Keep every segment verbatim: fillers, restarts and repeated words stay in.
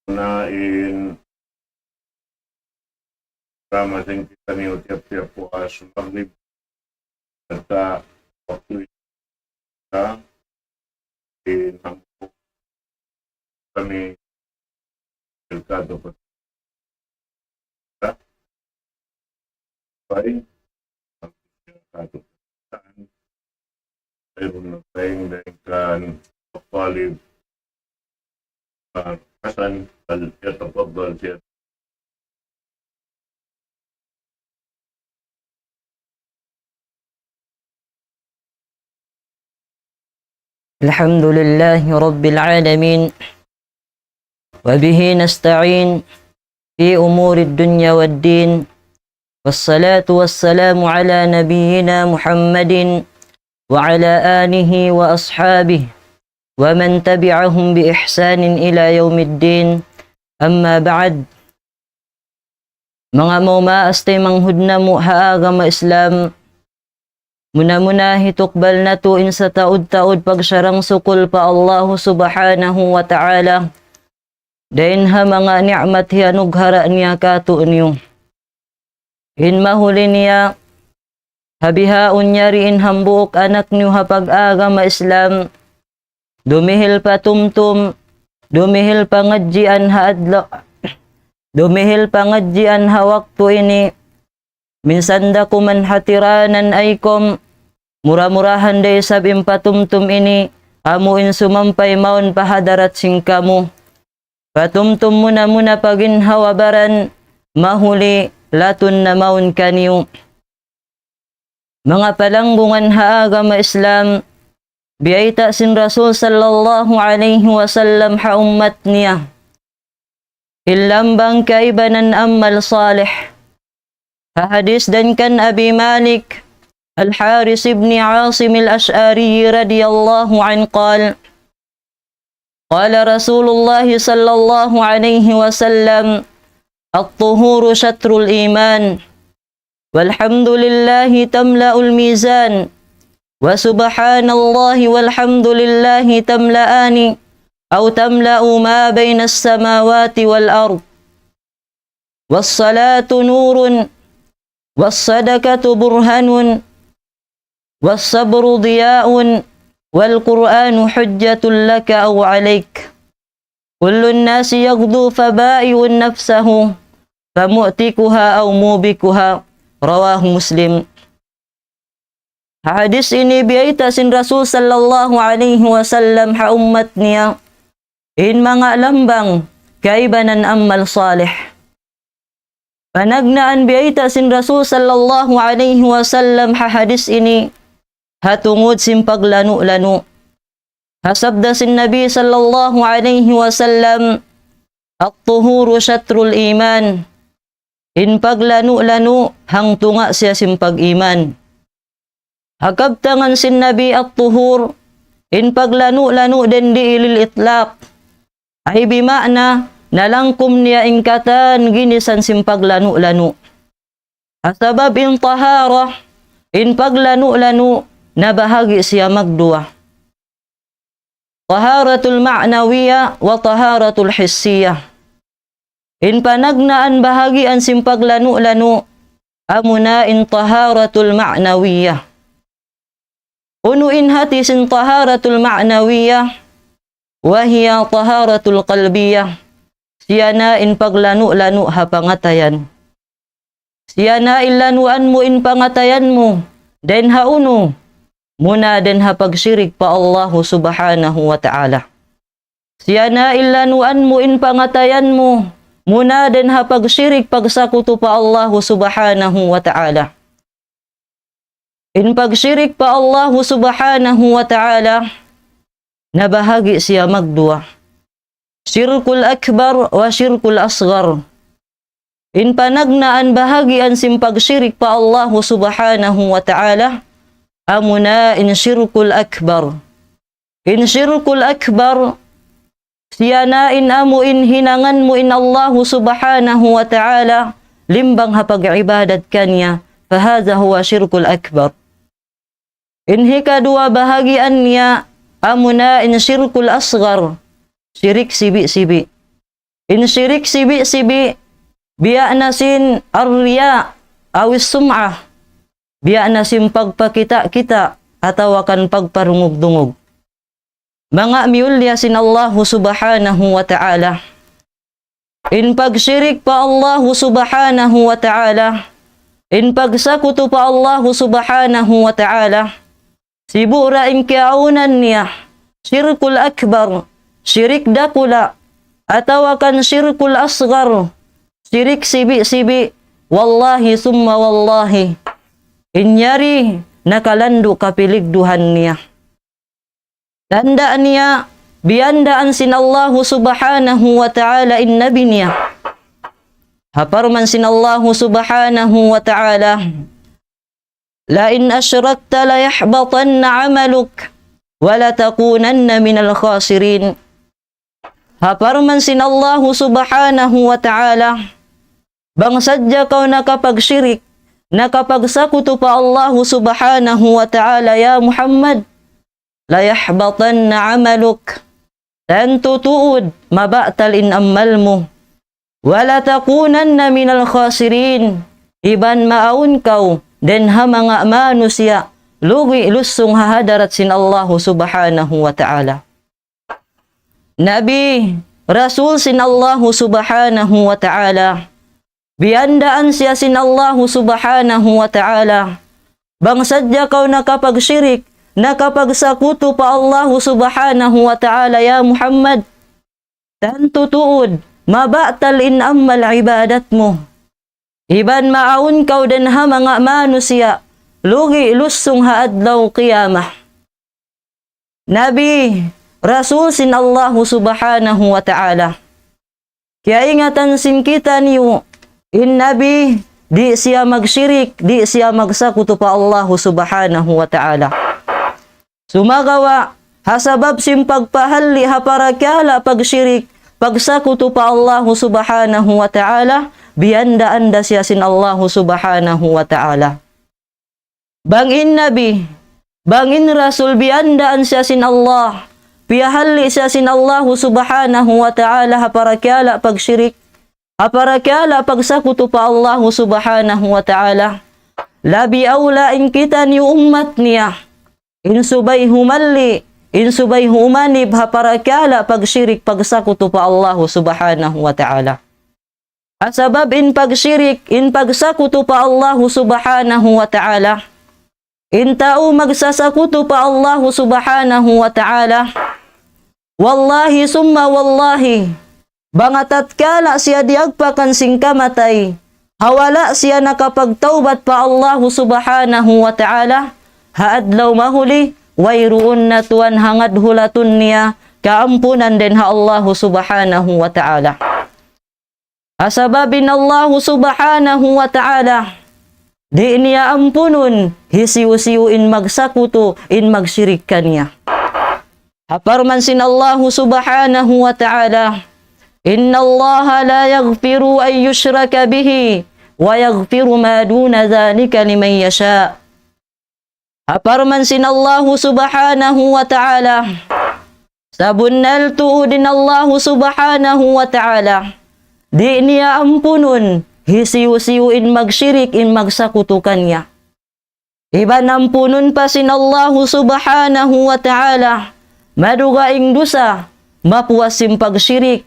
na in kama sin kitaniyu tiyap-tiyap puas magrib. Hatta waktu isya in hambuuk kami delikado pa pay. Delikado pa. Mayroon na tayong dahil kan Talib, ah, Hasan, al-, yatafaddal siya. الحمد لله رب العالمين، وبه نستعين في أمور الدنيا والدين، والصلاة والسلام على نبينا محمد وعلى آله وأصحابه ومن تبعهم بإحسان إلى يوم الدين. أما بعد. Manga maas taymanghud namu' ha agama Islam, muna-muna hitukbal natu' in sataud-taud pagsarang-sukul pa Allahu Subhanahu wa Ta'ala, dayn ha manga ni'mat hiyanughara' niya kātu'niyu. In mahuli niya, ha bihaun yari in hambuuk anak niyu ha pag-agama Islam, dumihil pa tumtum, dumihil pa ngadjian ha adlaw, dumihil pa ngadjian ha waktu ini, minsan da kuman hatiranan aykum, mura-murahan da isab in patumtum ini, amu in sumampay mawn pa hadarat sin kamu. Patumtum muna-muna pa ginhawa-baran, mahuli latun na mawn kaniyu. Manga palanggungan ha agama Islam, biyayta' sin Rasul sallallahu alayhi wasallam ha ummat niya. In lambang kaibanan amal salih. Ha hadis dayn kan Abi Malik Al-Haris ibn Asim Al-Ash'ari radiyallahu anhu qal, قال رسول الله صلى الله عليه وسلم: الطهور شطر الإيمان، والحمد لله تملأ الميزان، وسبحان الله والحمد لله تملأان أو تملأ ما بين السماوات والأرض. والصلاة نور، والصدقة برهان، والصبر ضياء، والقرآن حجة لك أو عليك. كل الناس يغدو فبائع نفسه فمعتقها أو موبقها. رواه مسلم. Ha hadis ini biyayta' sin Rasul sallallahu alayhi wasallam ha ummat niya, in manga lambang kaibanan amal salih. Panagnaan biyayta' sin Rasul sallallahu alayhi wasallam ha hadis ini, ha tungud sin paglanu'-lanu'. Ha sabda sin Nabi sallallahu alayhi wasallam, الطهور شطر الإيمان. In paglanu'-lanu' hangtunga' siya sin pag-iman. Ha kabtangan sin Nabi at-tuhur, in paglanu'-lanu' dayn di lil itlaq. Ay bima'na, nalangkum niya in katan ginisan sin paglanu'-lanu'. Ha sabab in tahara, in paglanu'-lanu', nabahagi' siya magduwa. طهارة معنوية وطهارة حسية. In panagnaan bahagian sin paglanu'-lanu', amuna in طهارة معنوية. Unu in hati sin طهارة معنوية, وهي طهارة قلبية. Siya na in paglanu'-lanu' ha pangatayan. Siya na in lanuan mu in pangatayan mu, dayn ha unu, muna dayn ha pagshirik pa Allahu Subhanahu wa Ta'ala. Siya na in lanuan mu in pangatayan mu, muna dayn ha pagshirik pagsakutu pa Allahu Subhanahu wa Ta'ala. In pagshirik pa Allahu Subhanahu wa Ta'ala, nabahagi' siya magduwa. الشرك الأكبر والشرك الأصغر. In panagnaan bahagian sin pagshirik pa Allahu Subhanahu wa Ta'ala, amuna in shirkul akbar. In shirkul akbar, siya na in amu in hinangan mu in Allahu Subhanahu wa Ta'ala, limbang ha pag-ibadat kaniya, فهذا هو الشرك الأكبر. In hikaduwa bahagian niya, amuna in shirkul asghar, shirik sibi'-sibi'. In shirik sibi'-sibi', biya' na sin ar-riya, aw is-sum'ah, biya' na sin pagpakita'-kita', atawa kan pagparungug-dungug. Manga miyulliya sin Allahu Subhanahu wa Ta'ala. In pagshirik pa Allahu Subhanahu wa Ta'ala, in pagsakutu pa Allahu Subhanahu wa Ta'ala, sibu' ra in kiyaawnan niya, shirkul akbar, shirik dakula', atawa kan shirkul asgar, shirik sibi'-sibi', wallahi summa wallahi, in yari nakalandu' kapiligduhan niya. Tanda' niya, biyandaan sin Allahu Subhanahu wa Ta'ala in Nabi niya. Ha parman sin Allahu Subhanahu wa Ta'ala, لئن أشركت ليحبطن عملك ولتكونن من الخاسرين. Ha parman sin Allahu Subhanahu wa Ta'ala, bang sadja kaw nakapagshirik, nakapagsakutu pa Allahu Subhanahu wa Ta'ala, ya Muhammad, ليحبطن عملك. Tantu tuud, mabatal in amal mu. ولتكونن من الخاسرين. Iban maawn kaw dayn ha manga manusiya' lugi' lussung ha hadarat sin Allahu Subhanahu wa Ta'ala. Nabi, Rasul sin Allahu Subhanahu wa Ta'ala. Biyandaan siya sin Allahu Subhanahu wa Ta'ala. Bang sadja kaw nakapagshirik, nakapagsakutu pa Allahu Subhanahu wa Ta'ala, ya Muhammad, tantu tuud, mabatal in amal ibadat mu. Iban maawn kaw dayn ha manga manusiya', lugi' lussung ha adlaw qiyamah. Nabi, Rasul sin Allahu Subhanahu wa Ta'ala. Kiyaingatan sin kitaniyu, in Nabi, di' siya magshirik, di' siya magsakutu pa Allahu Subhanahu wa Ta'ala. Sumagawa', ha sabab sin pagpahalli' ha parakala' pagshirik, pagsakutu pa Allahu Subhanahu wa Ta'ala, biyandaan da siya sin Allahu Subhanahu wa Ta'ala. Bang in Nabi, bang in Rasul biyandaan siya sin Allah, piyahalli' siya sin Allahu Subhanahu wa Ta'ala ha parakala' pagshirik, ha parakala' pagsakutu pa Allahu Subhanahu wa Ta'ala. Labi awla in kitaniyu ummat niya, in subay humalli', in subay humanib ha parakala' pagshirik pagsakutu pa Allahu Subhanahu wa Ta'ala. Ha sabab in pagshirik, in pagsakutu pa Allahu Subhanahu wa Ta'ala. In tau magsasakutu pa Allahu Subhanahu wa Ta'ala. Wallahi summa wallahi. Bang ha tatkala siya diyagpakan sin kamatay, ha wala' siya nakapagtawbat pa Allahu Subhanahu wa Ta'ala, ha adlaw mahuli, wayruun na tuwan hangad hulatun niya kaampunan dayn ha Allahu Subhanahu wa Ta'ala. Ha sabab in Allahu Subhanahu wa Ta'ala, di' niya ampunun hisiyu-siyu in magsakutu, in magshirik kaniya. Ha parman sin Allahu Subhanahu wa Ta'ala, إن الله لا يغفر أن يشرك به ويغفر ما دون ذلك لمن يشاء. Ha parman sin Allahu Subhanahu wa Ta'ala, sabunnal tuud in Allahu Subhanahu wa Ta'ala, di' niya ampunun hisiyu-siyu in magshirik, in magsakutu kaniya. Iban ampunun pa sin Allahu Subhanahu wa Ta'ala madugaing dusa, mapuas sin pagshirik,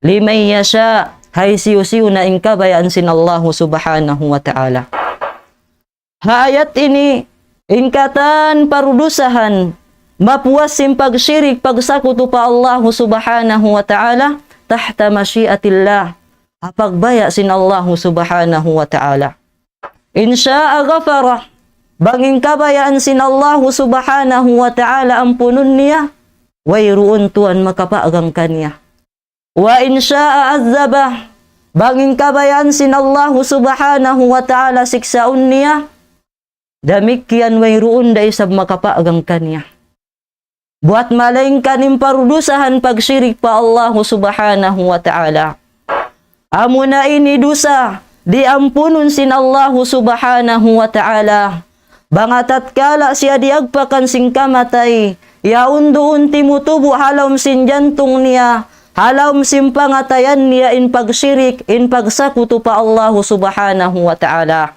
لمن يشاء, ha hisiyu-siyu na in kabayaan sin Allahu Subhanahu wa Ta'ala. Ha ayat ini, in katan parudusahan, mapuas sin pagshirik, pagsakutu pa Allahu Subhanahu wa Ta'ala, تحت مشيئة الله, ha pagbaya' sin Allahu Subhanahu wa Ta'ala. إن شاء غفر, bang in kabayaan sin Allahu Subhanahu wa Ta'ala ampunun niya, wayruun tuwan makapagang kaniya. وإن شاء عذب, bang in kabayaan sin Allahu Subhanahu wa Ta'ala siksaun niya, damikkiyan wayruun da isab makapagang kaniya. Buwat malaingkan in parudusahan pagshirik pa Allahu Subhanahu wa Ta'ala. Amuna ini dusa, di' ampunun sin Allahu Subhanahu wa Ta'ala. Bang ha tatkala siya diyagpakan sin kamatay, yaun duun timutubu' ha lawm sin jantung niya, ha lawm sin pangatayan niya in pagshirik, in pagsakutu pa Allahu Subhanahu wa Ta'ala.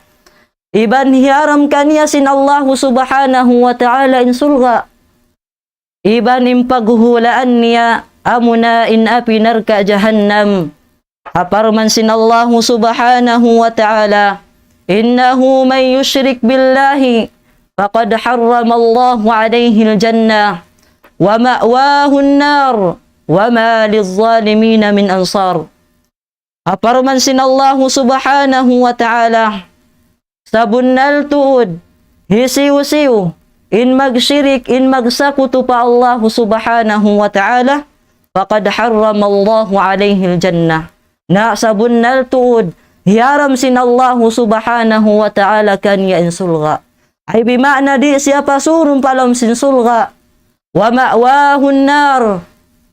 Iban hiyaram kaniya sin Allahu Subhanahu wa Ta'ala in surga'. Iban in paghuhulaan niya amuna in api narka' jahannam. Ha parman sin Allahu Subhanahu wa Ta'ala, إنه من يشرك بالله فقد حرم الله عليه الجنة ومأواه النار وما للظالمين من أنصار. Ha parman sin Allahu Subhanahu wa Ta'ala, sabunnal tuud, hisiyu-siyu, in magshirik, in magsakutu pa Allahu Subhanahu wa Ta'ala, فقد حرم الله عليه الجنة. Na sabunnal tuud, hiyaram sin Allahu Subhanahu wa Ta'ala kaniya in surga'. Ay bima'na di' siya pasurun pa lawm sin surga'. ومأواه النار.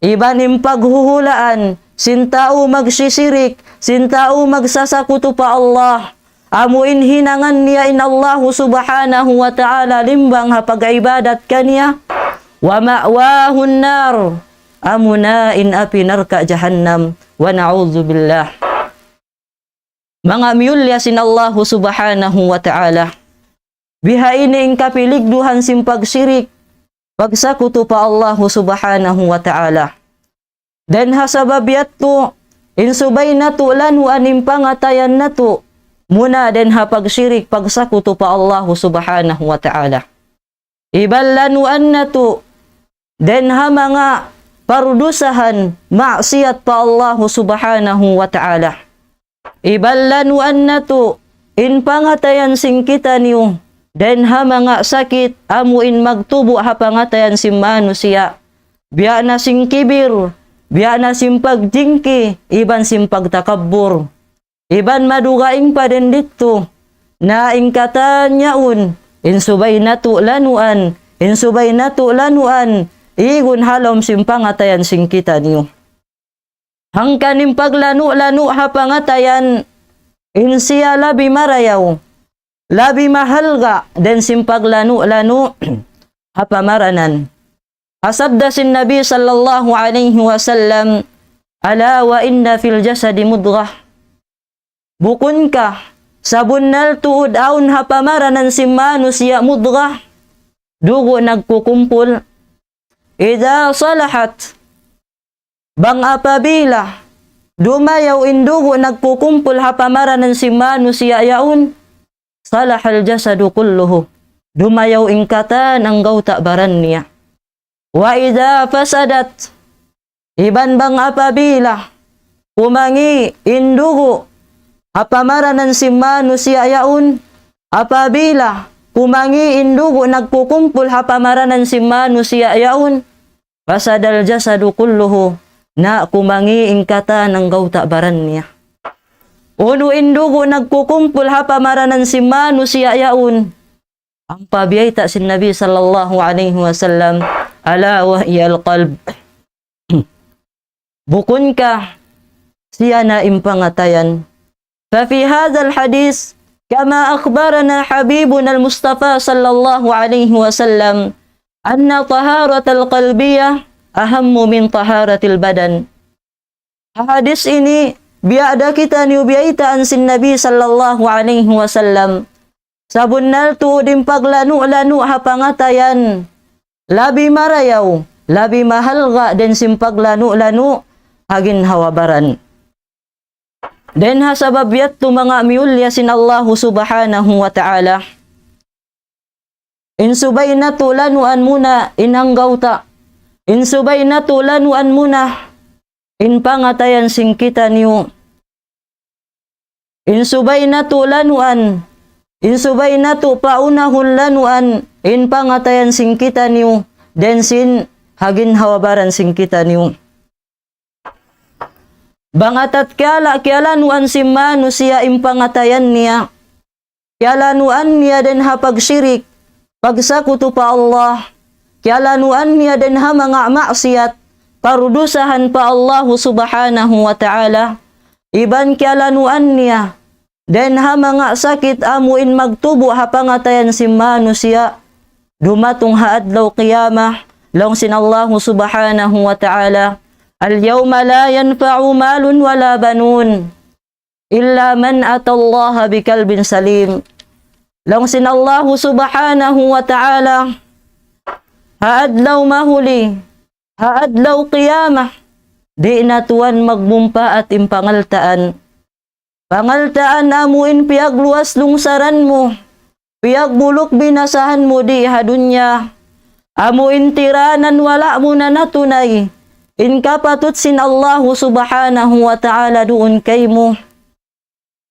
Iban in paghuhulaan sin tau magsisirik, sin tau magsasakutu pa Allah, amu in hinangan niya in Allahu Subhanahu wa Ta'ala limbang ha pag-ibadat kaniya. ومأواه النار. Amuna in api narka' jahannam. ونعوذ بالله. Manga miyulliya sin Allahu Subhanahu wa Ta'ala. Biha ini in kapiligduhan sin pagshirik, pagsakutu pa Allahu Subhanahu wa Ta'ala. Dayn ha sabab yadtu, in subay natu' lanuan in pangatayan natu', muna dayn ha pagshirik, pagsakutu pa Allahu Subhanahu wa Ta'ala. Iban lanuan natu', dayn ha manga pardusahan, maksiyat pa Allahu Subhanahu wa Ta'ala. Iban lanuan natu', in pangatayan sin kitaniyu, dayn ha manga sakit, amu in magtubu' ha pangatayan sin manusiya'. Biya' na sin kibir, biya' na sin pagjingki, iban sin pagtakabbur. Iban madugaing pa dayn didtu, na in katan yaun, in subay natu' lanuan, in subay natu' lanuan, igun ha lawm sin pangatayan sin kitaniyu. Hangkan in paglanu'-lanu' ha pangatayan, in siya labi marayaw, labi mahalga', dayn sin paglanu'-lanu' ha pamaranan. Sabda sin Nabi sallallahu alayhi wasallam, ألا وإن في الجسد مضغة. Bukun ka, sabunnal tuud awn ha pamaranan sin manusiya' mudghah, dugu' nagkukumpul. إذا صلحت, bang apabila dumayaw in dugu' nagkukumpul ha pamaranan sin manusiya' yaun, صلح الجسد كله. Dumayaw in katan anggawta' baran niya. وإذا فسدت, iban bang apabila kumangi' in dugu' ha pamaranan sin manusiya' yaun, apabila kumangi' in dugu' nagkukumpul ha pamaranan sin manusiya' yaun, فسد الجسد كله, na kumangi' in katan anggawta' baran niya. Unu in dugu' nagkukumpul ha pamaranan sin manusiya' yaun? Ampa biyayta' sin Nabi sallallahu alayhi wasallam, ألا وهي القلب. Bukun ka, siya na in pangatayan. ففي هذا الحديث كما أخبرنا حبيبنا المصطفى صلى الله عليه وسلم أن طهارة القلبية أهم من طهارة البدن. Ha hadis ini, biya' da kitaniyu biyaytaan sin Nabi sallallahu alayhi wasallam, sabunnal tuud in paglanu'-lanu' ha pangatayan, labi marayaw, labi mahalga' dayn sin paglanu'-lanu' ha ginhawa-baran. Dayn ha sabab yadtu manga miyulliya sin Allahu Subhanahu wa Ta'ala, in subay natu' lanuan muna in anggawta'. In subay natu' lanuan muna in pangatayan sin kitaniyu. In subay natu' lanuan, in subay natu' paunahun lanuan in pangatayan sin kitaniyu, dayn sin ha ginhawa-baran sin kitaniyu. Bang atatkala kiyalanuan sin manusiya' in pangatayan niya, kiyalanuan niya dayn ha pagshirik, pagsakutu pa Allah, kiyalanuan niya dayn ha manga maksiyat, pardusahan pa Allahu Subhanahu wa Ta'ala, iban kiyalanuan niya dayn ha manga sakit amu in magtubu' ha pangatayan sin manusiya'. Dumatung ha adlaw qiyamah, laung sin Allahu Subhanahu wa Ta'ala, اليوم لا ينفع مال ولا بنون إلا من أتى الله بقلب سليم. Laung sin Allahu Subhanahu wa Ta'ala, ha adlaw mahuli, ha adlaw qiyamah, di' na tuwan magmumpaat in pangaltaan. Pangaltaan amu in piyagluwas lungsaran mu, piyagbuluk binasahan mu di ha dunya. Amu in tiranan wala' mu na natunay in kapatut sin Allahu Subhanahu wa Ta'ala duun kaymu.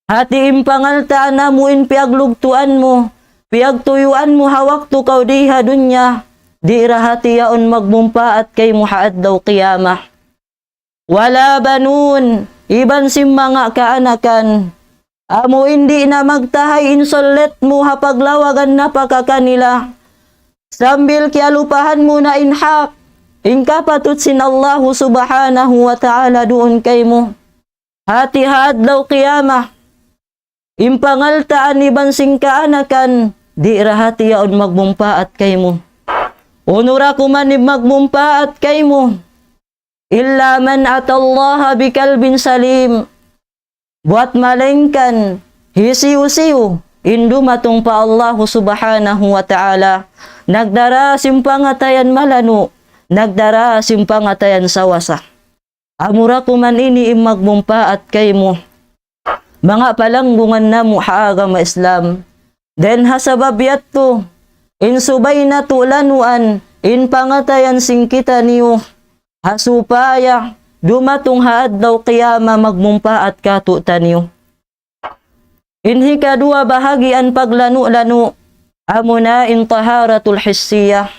Hati in pangaltaan amu in piyaglugtuan mu, piyagtuyuan mu ha waktu kaw di ha dunya, di' ra hati yaun magmumpaat kaymu ha adlaw qiyamah. ولا بنون, iban sin manga kaanakan. Amu in di' na magtahay in sullit mu ha paglawagan napaka kanila. Sambil kiyalupahan mu na in hak, in kapatut sin Allahu Subhanahu wa Ta'ala duun kaymu. Hati ha adlaw qiyamah, in pangaltaan iban sin kaanakan, di' ra hati yaun magmumpaat kaymu. Unu ra kuman in magmumpaat kaymu. إلا من أتى الله بقلب سليم. Buwat malaingkan hisiyu-siyu in dumatung pa Allahu Subhanahu wa Ta'ala, nagdara sin pangatayan malanu', nagdara sin pangatayan sawasa. Amu ra kuman ini in magmumpaat kaymu. Manga palanggungan namu' ha agama Islam. Dayn ha sabab yadtu, in subay natu' lanuan in pangatayan sin kitaniyu, ha supaya dumatung ha adlaw qiyamah magmumpaat katu'taniyu. In hikaduwa bahagian paglanu'-lanu', amuna in taharatul hissiyah.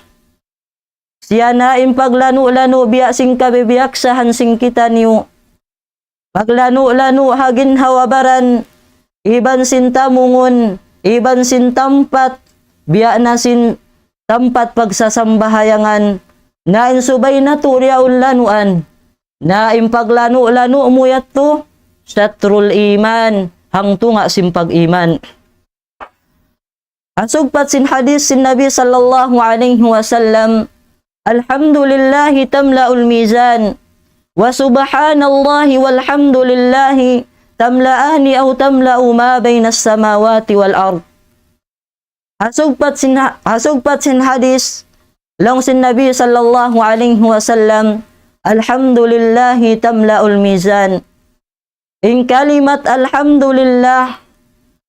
Siya na in paglanu'-lanu' biya' sin kabibiyaksahan sin kitaniyu. Paglanu'-lanu' ha ginhawa-baran, iban sin tamungun, iban sin tampat, biya' na sin tampat pagsasambahayangan, na in subay natu' riyaun lanuan. Na in paglanu'-lanu' mu yadtu, شطر الإيمان, hangtunga' sin pag-iman. Ha sugpat sin hadith sin Nabi sallallahu alayhi wasallam, الحمد لله تملأ الميزان، وسبحان الله والحمد لله تملأان أو تملأ ما بين السماوات والأرض. Ha sugpat sin ha-, ha sugpat sin hadith, laung sin Nabi sallallahu alayhi wasallam, الحمد لله تملأ الميزان. In kalimat alhamdulillah,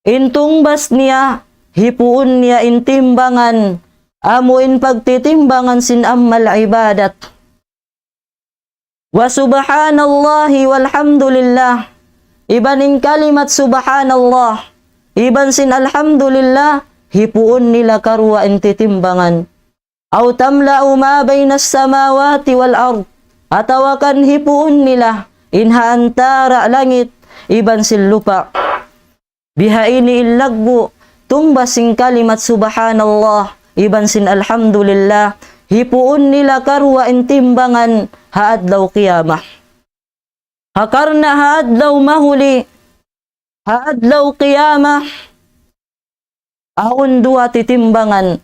in tungbas niya, hipuun niya in timbangan, amu in pagtitimbangan sin amal ibadat. وسبحان الله والحمد لله, iban in kalimat subhanallah, iban sin alhamdulillah, hipuun nila karuwa in titimbangan. أو تملأ ما بين السماوات والأرض, atawa kan hipuun nila in ha antara' langit iban sin lupa'. Biha ini in laggu' tungbas sin kalimat subhanallah iban sin alhamdulillah, hipuun nila karuwa in timbangan ha adlaw qiyamah. Ha karna' ha adlaw mahuli, ha adlaw qiyamah, awn duwa titimbangan.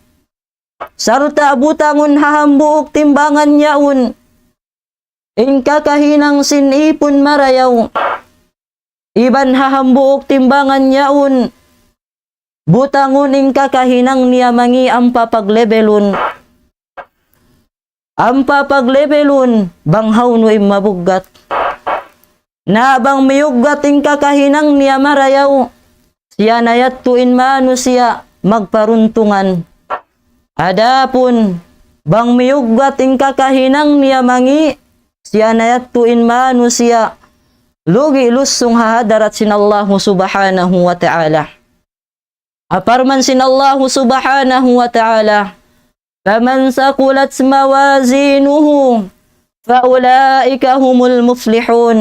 Sarta' butangun ha hambuuk timbangan yaun in kakahinang sin ipun marayaw. Iban ha hambuuk timbangan yaun, butangun in kakahinang niya mangi' ampa paglebelun. Ampa paglebelun bang hawnu in mabuggat. Na bang miyuggat in kakahinang niya marayaw, siya na yadtu in manusiya' magparuntungan. Adapun bang miyuggat in kakahinang niya mangi', siya na yadtu in manusiya' lugi' lussung ha hadarat sin Allahu Subhanahu wa Ta'ala. Ha parman sin Allahu Subhanahu wa Ta'ala, فمن ثقلت موازينه فأولئك هم المفلحون.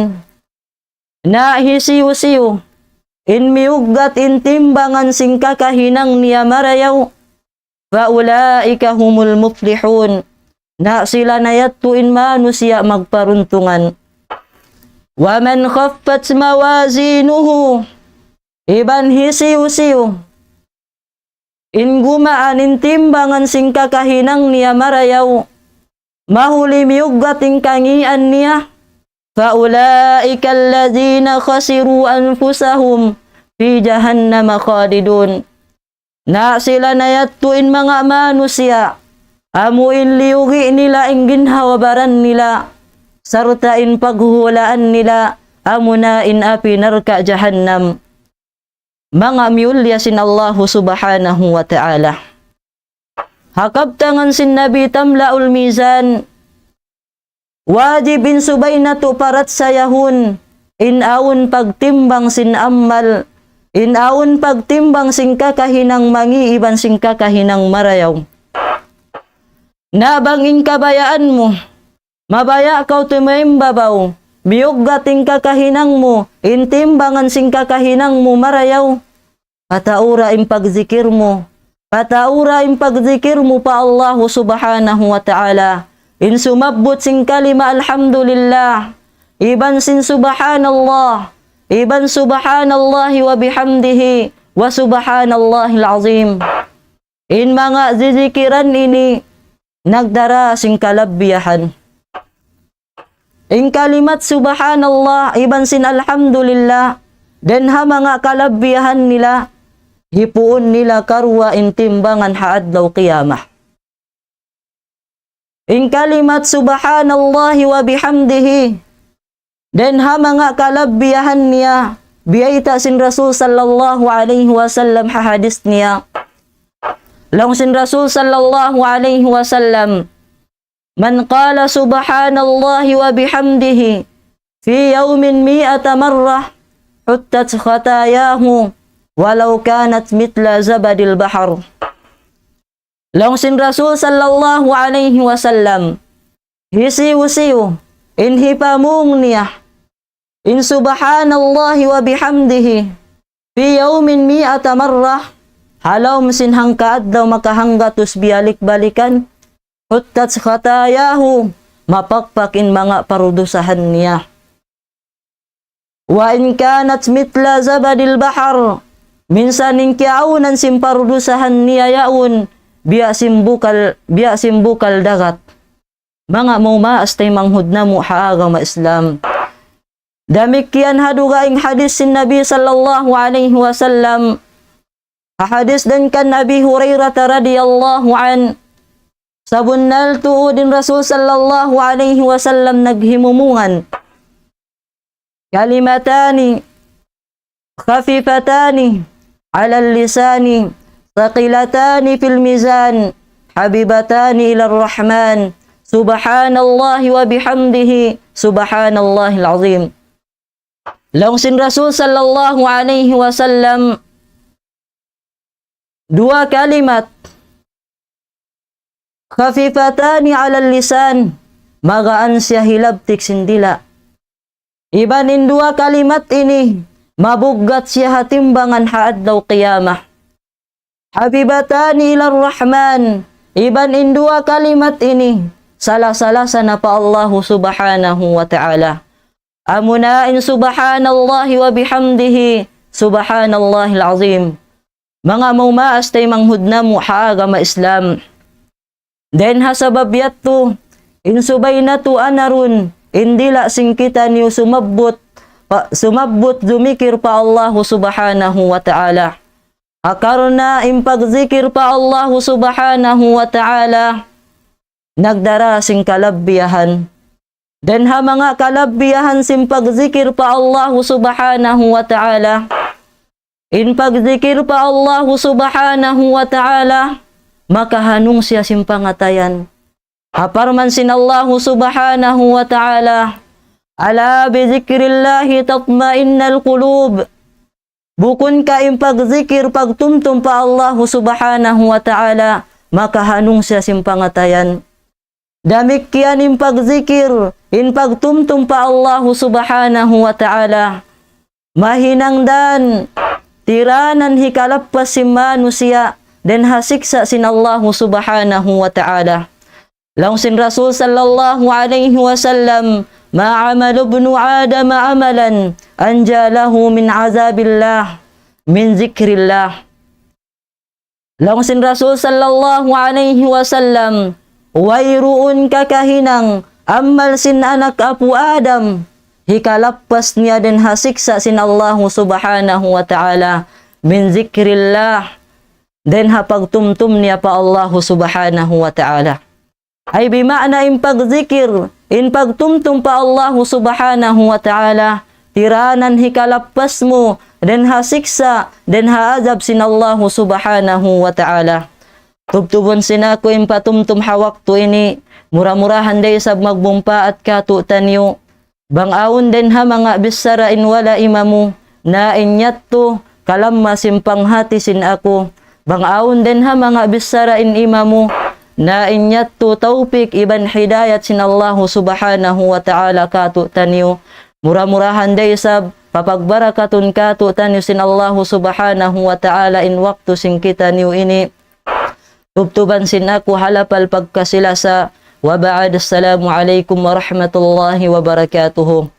Na hisiyu-siyu in miyuggat in timbangan sin kakahinang niya marayaw, فأولئك هم المفلحون. Na sila na yadtu in manusiya' magparuntungan. ومن خفت موازينه, iban hisiyu-siyu in gumaan in timbangan sin kakahinang niya marayaw, mahuli miyuggat in kangian niya, فأولئك الذين خسروا أنفسهم في جهنم خالدون. Na sila na yadtu in manga manusiya', amu in liyugi' nila in ginhawa-baran nila, sarta' in paghuhulaan nila, amuna in api narka' jahannam. Manga miyulliya sin Allahu subhanahu wa ta'ala. Ha kabtangan sin Nabi تملأ الميزان, wajib in subay natu' parachayahun, in awn pagtimbang sin amal, in awn pagtimbang sin kakahinang mangi' iban sin kakahinang marayaw. Na bang in kabayaan mu, mabaya' kaw tumaimbabaw, biyuggat in kakahinang mu, in timbangan sin kakahinang mu marayaw. Pataura in pagzikir mu. Pataura in pagzikir mu pa Allahu subhanahu wa ta'ala. In sumabbut sin kalima alhamdulillah, iban sin subhanallah, iban subhanallahi wa bihamdihi, wa subhanallahil azim. In manga zizikiran ini nagdara sin kalabbiyahan. In kalimat subhanallah iban sin alhamdulillah, dayn ha manga kalabbiyahan nila, hipuun nila karuwa in timbangan ha adlaw qiyamah. In kalimat subhanallahi wa bihamdihi, dayn ha manga kalabbiyahan niya, biyayta' sin Rasul sallallahu alayhi wasallam ha hadith niya. Laung sin Rasul sallallahu alayhi wasallam, من قال سبحان الله وبحمده في يوم مائة مرة حطت خطاياه ولو كانت مثل زبد البحر. Laung sin Rasul sallallahu alayhi wasallam, hisiyu-siyu in hipamung niya in subhanallahi wa bihamdihi fi yawmin mi'ata marrah, ha lawm sin hangka adlaw makahanggatus biyalik-balikan, huttat khatayahu, mapakpak in manga parudusahan niya. Wa in kanat mitla zabadil bahar, minsan in kiyaawnan sin parudusahan niya yaun, biya' sin bukal, biya' sin bukal dagat. Manga maumaas taymanghud namu' ha agama Islam. Damikkiyan ha dugaing hadis sin Nabi sallallahu alayhi wasallam. Ha hadis dayn kan Abi Hurairah radiyallahu anhu, sabunnal tuud in Rasul sallallahu alayhi wasallam naghimumungan. كلمتان خفيفتان على اللسان ثقيلتان في الميزان حبيبتان إلى الرحمن سبحان الله وبحمده سبحان الله العظيم. Laung sin Rasul sallallahu alayhi wasallam, duwa kalimat, خفيفتان على اللسان, magaan siya hilabtik sin dila'. Iban in duwa kalimat ini, mabuggat siya ha timbangan ha adlaw qiyamah. حبيبتان إلى الرحمن, iban in duwa kalimat ini, salasa-lasa na pa Allahu subhanahu wa ta'ala. Amuna in subhanallahi wa bihamdihi, subhanallahil azim. Manga maumaas taymanghud namu' ha agama Islam. Dayn ha sabab yadtu, in subay natu' anarun, in dila' sin kitaniyu sumabbut, pa, sumabbut dumikir pa Allahu subhanahu wa ta'ala. Ha karna' in pagzikir pa Allahu subhanahu wa ta'ala, nagdara sin kalabbiyahan. Dayn ha manga kalabbiyahan sin pagzikir pa Allahu subhanahu wa ta'ala. In pagzikir pa Allahu subhanahu wa ta'ala, makahanung siya sin pangatayan. Ha parman sin Allahu subhanahu wa ta'ala, ألا بذكر الله تطمئن القلوب. Bukun ka in pagzikir, pagtumtum pa Allahu subhanahu wa ta'ala, makahanung siya sin pangatayan. Damikkiyan in pagzikir, in pagtumtum pa Allahu subhanahu wa ta'ala, mahinang dan tiranan hikalappas sin manusiya' dayn ha siksa' sin Allahu subhanahu wa ta'ala. Laung sin Rasul sallallahu alayhi wasallam, ما عمل ابن آدم عملا أنجى له من عذاب الله من ذكر الله. Laung sin Rasul sallallahu alayhi wasallam, wayruun kakahinang amal sin anak apu' Adam, hikalappas niya dayn ha siksa' sin Allahu Subhanahu wa Ta'ala, من ذكر الله, dayn ha pagtumtum niya pa Allahu Subhanahu wa Ta'ala. Ay bima'na in pagzikir, in pagtumtum pa Allahu Subhanahu wa Ta'ala, tiranan hikalappas mu dayn ha siksa', dayn ha azab sin Allahu Subhanahu wa Ta'ala. Tubtubun sin aku in patumtum ha waktu ini, mura-murahan da isab magmumpaat kātu'niyu. Bang awn dayn ha manga bichara in wala' imamu, na in yadtu kalamma sin panghati sin aku. Bang awn dayn ha manga bichara in imamu, na in yadtu tawpik iban hidayat sin Allahu Subhanahu wa Ta'ala kātu'niyu. Mura-murahan da isab papagbarakatun kātu'niyu sin Allahu Subhanahu wa Ta'ala in waktu sin kitaniyu ini. Tubtuban sin aku ha lapal pagkasi-lasa. وبعد، السلام عليكم ورحمة الله وبركاته.